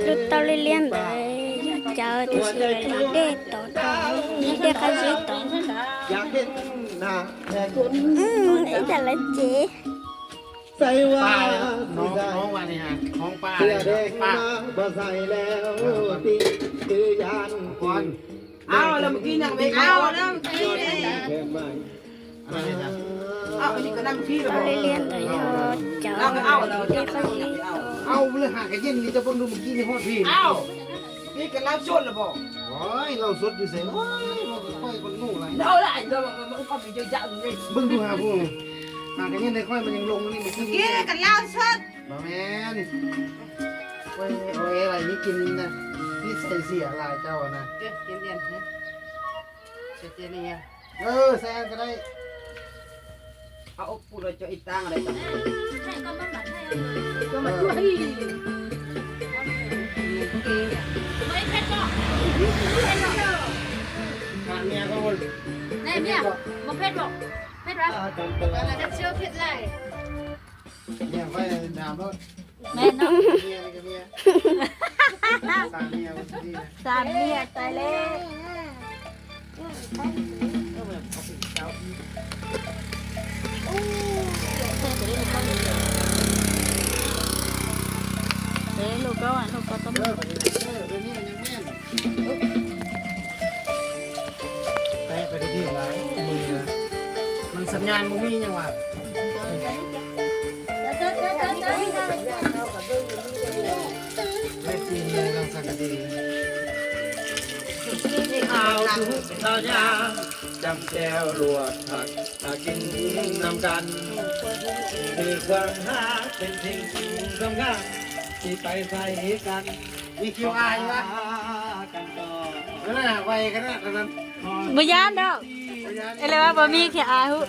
Lub tau liab liab ntawd yog cawv tiam sis lawv dej tod, dej qab zib tod. Ib yam lawv cev. Tau liab liab ntawd yog cawv dej qab zib tod. Xam niag tais le. Peb lub kaub, lub kaub tau. Mas xam nyas mus mij nyas vas. Ao tus tau nyas, cam ceo luag tham, tham kis nam kan, nws kuam hab pheej pheej zoo nkauj, tsis pais xais kan. Mus yab nrau, es le vas puas mij khiav av hub.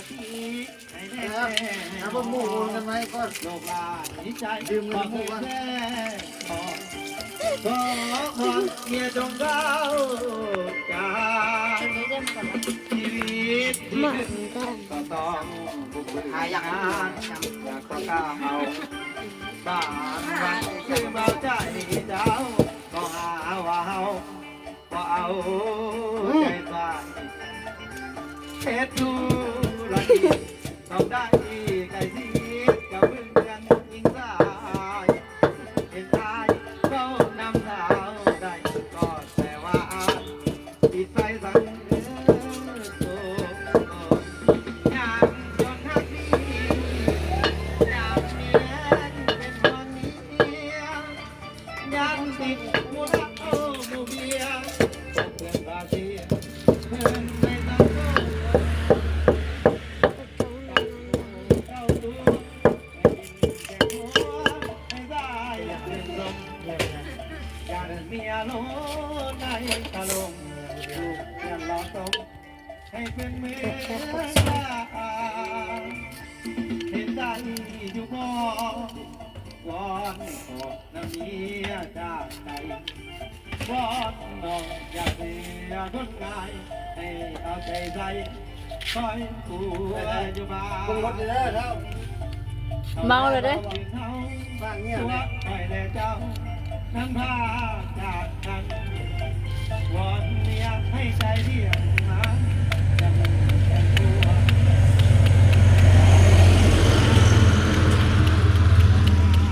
Mau lawm deb.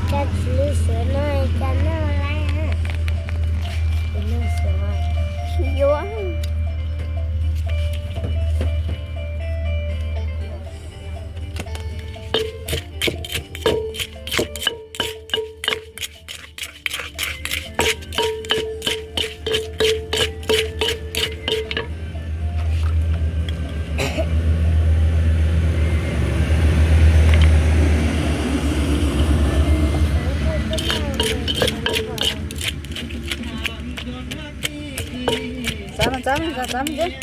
Cas tsis lwj suav no, cas noj lawm? Tsis lwj suav. Yuav. Txav mas txav mas txav mas txav mas txav.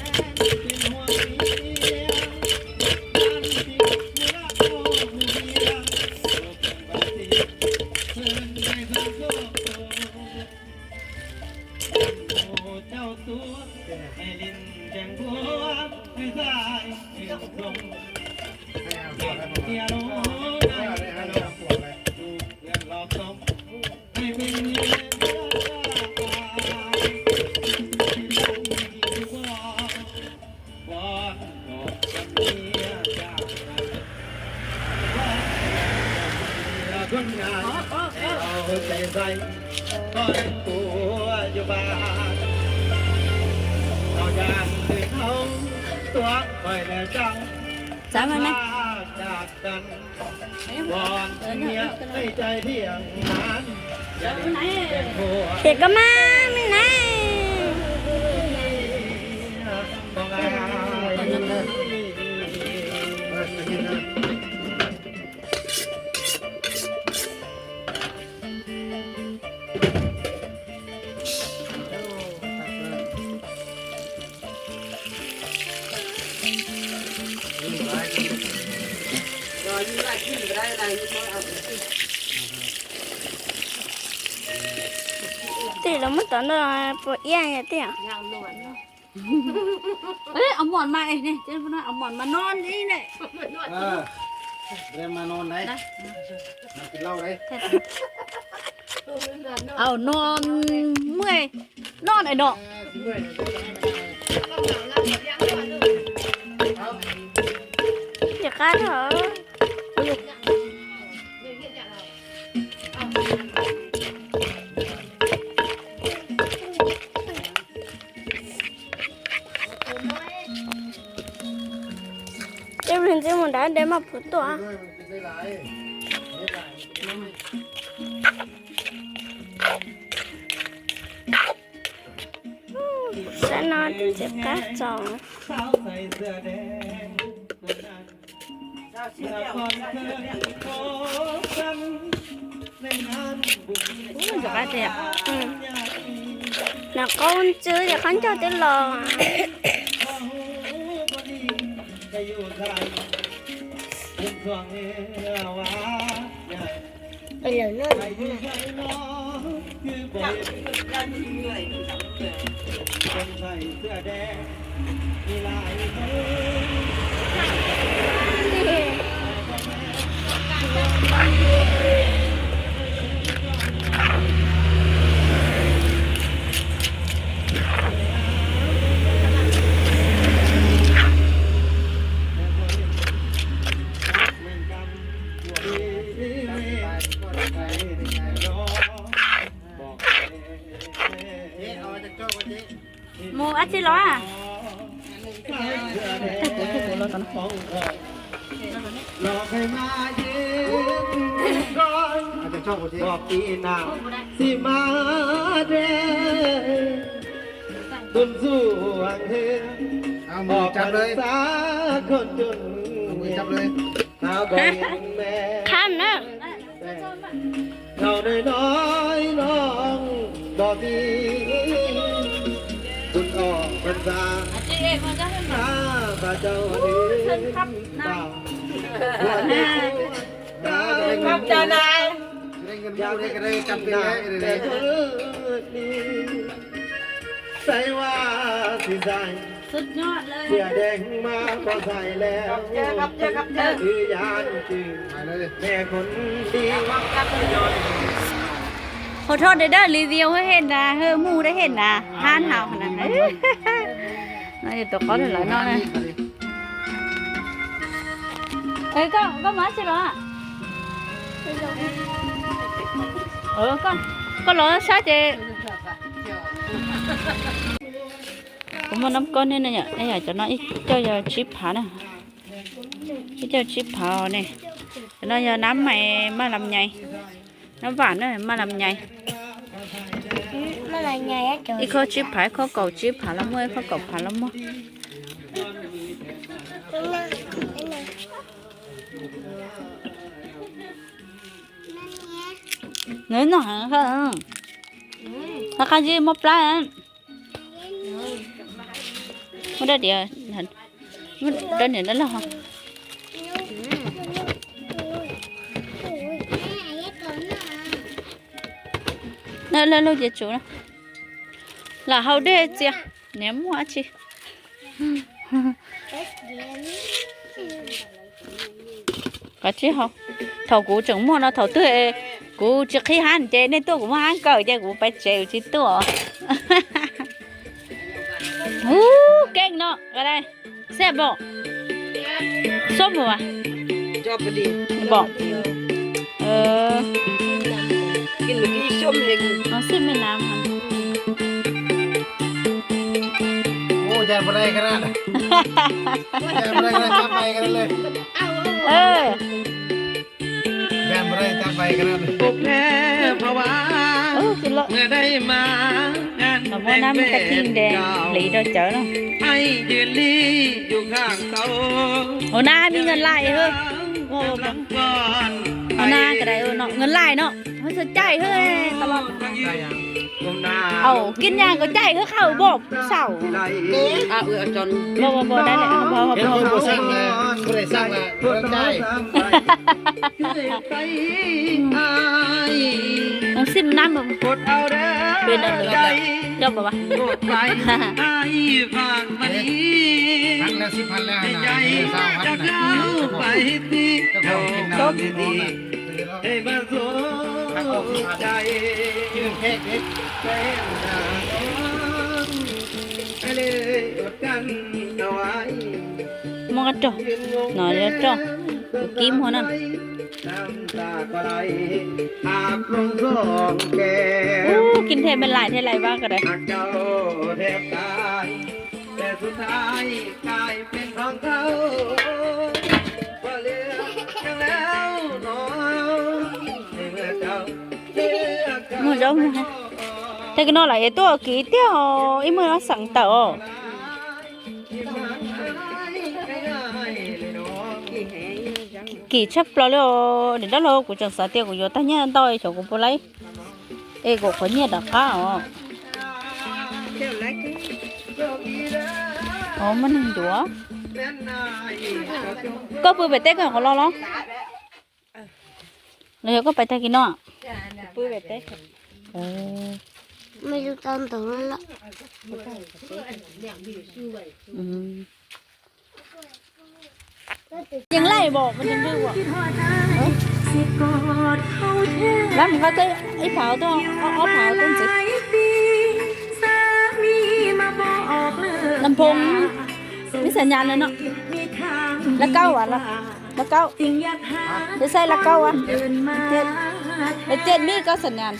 Xav mas na. Ces koj mab me na. Tej los muab tom ntawd puas iab yom tej. Au mom mas, au mom mas no li ne. Au no, muaj no na no. Ces qab dhau. Ib pliag ntxiv mus nrad de maj puv tuaj. Sab no twb tsis qab txaus. Nws qaub ntxwb ces qab ncauj twb los. Mus dab tsi los? Qham na. Qhov thoj dawb dawb li video hwj hej nrad, hwj mus dawb hej nrad, hab hau na. No yog tus qaub lawv no na. Koj, koj mus dab tsi los? Koj los sab ces kuv muaj nab koj ne, yog cov no ib co yog tsib phav na. Ib co tsib phav ne. Cov no yog nab mais maj lam nyais, nab vam na maj lam nyais. Ib khob tsib phav, ib khob kaum tsib phav los muaj, ib khob kaum phav los muaj. Nws no, qab zib mob plab. Muab rab diav, rab niam dab laug. Dab laug ces tsum na. Lam hau dej txias, niam muaj dab tsi. Koj tsis hau. Thaum kuv tseem muaj no, thaum twg kuv tsis qhib hab ces nej tuaj kuv muab hab kaw ces kuv pais tsev kuv tsis tuaj. Hu, keej no, xab npom, xab npom, npom. Ơ. Cái lưỡi cái xôm hình. Nó xếp bên nào mà. Ôi, dàn vào đây cái đó. Dàn vào đây cái đó, chắp tay cái đó lên. Ơ. Dàn vào đây, chắp tay cái đó lên. Ơ, cái lợn. Nó mua năm cái thìn đèn, lấy đồ chớ nó. Ủa na, mi ngân lại hơ. Ủa, ủa. Ua na ka dai no, ngân lại no. Hos xav caij hwb, tau los. Au, kij nyag ko caij hwb, qhov pom saum. Pom, pom, pom, dai lawm, pom, pom, pom. Xim nab, peb nab, coj pom pas. Pab lab sib pab lab na, tab sis tab sis tab sis. Muaj qab rog, no qab rog, kib muag na. Ub, kib them me lais thiab lais vab ko dai. Muag zaub muag. Tej kis no lawm es tuaj kiv tiag os, ib muag xeem tawm os. Kim tshaj plaws li os, niam dab laug, kuv tseem xav tias kuv yuav tag nyiaj ntau xyov kuv puas laib. Es kuv qhuav nyiaj rov qab os. Muaj neeg ncuav. Koj pw pem teb koj qhuav los los? Los yog koj pais tag kis no? Yeej laij pom, lab mus qab teb ib phav tuaj, ob phav tuaj ntxiv. Nam Phoo, ib xas nyas lawm no. Lab kaub as, lab kaub. Peb saib lab kaub as. Peb tiaj mib kaub xas nyas.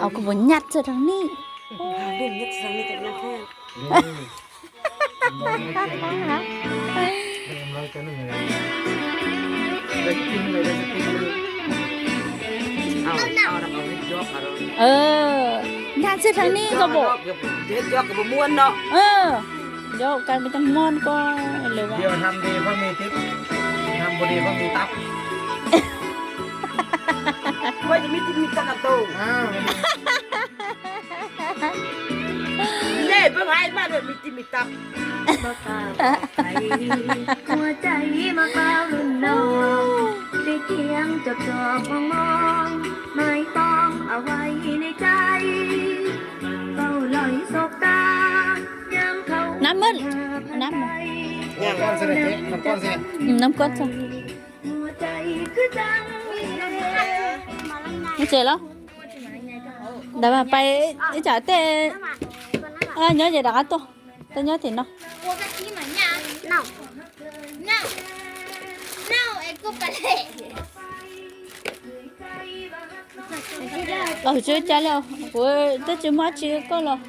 Au, kuv puas nyaj txog rau ni. Nyaj txog rau ni koj pum. Yog kas peb cov muaj ko lawm. Nab mab, nab mab, nab koj txog. Nab tsev los? Ntawd mas pais ib tsam tej nyob ces rov qab tuaj, tej nyob tim no. Los tsis ua cas li, kuv twb tsis muaj dab tsi koj los.